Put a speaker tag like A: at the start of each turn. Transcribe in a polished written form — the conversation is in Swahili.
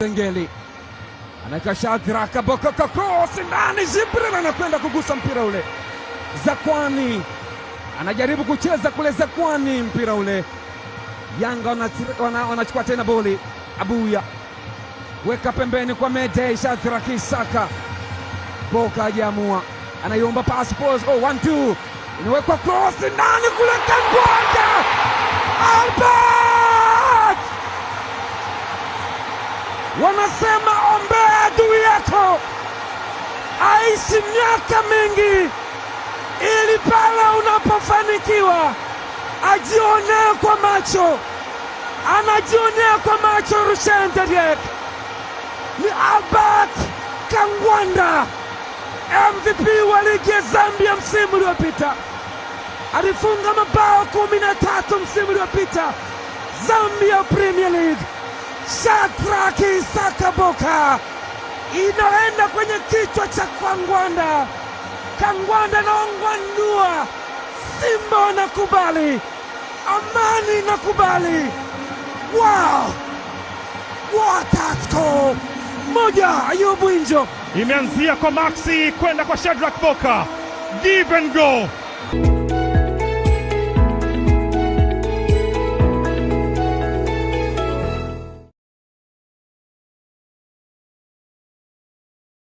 A: Ngeli anaweka Shadrack Boka, cross ndani, Jibril anakwenda kugusa mpira ule. Zakwani anajaribu kucheza kule, Zakwani mpira ule, Yanga wanachukua tena boli. Abuya weka pembeni kwa Mede, Shadrack Isaka Boka hajaamua, anaiomba pass pause, oh 1-2, inawekwa cross ndani kule, Kangwanda Albert wanasema ombea adui yako aishi miaka mingi, ili pale unapofanikiwa ajionee kwa macho. Anajionea kwa macho. Rushen Tediek ni Albert Kangwanda, MVP wa ligi ya Zambia msimu uliopita, alifunga mabao 13 msimu uliopita Zambia Premier League. Shadrack Isaka Boka inaenda kwenye kichwa cha Kangwanda. Kangwanda naongwanua, Simba wanakubali, Amani inakubali. Wow, what a score! Moja, Ayubu Injo.
B: Imeanzia kwa Maxi kwenda kwa Shadrack Boka, give and go.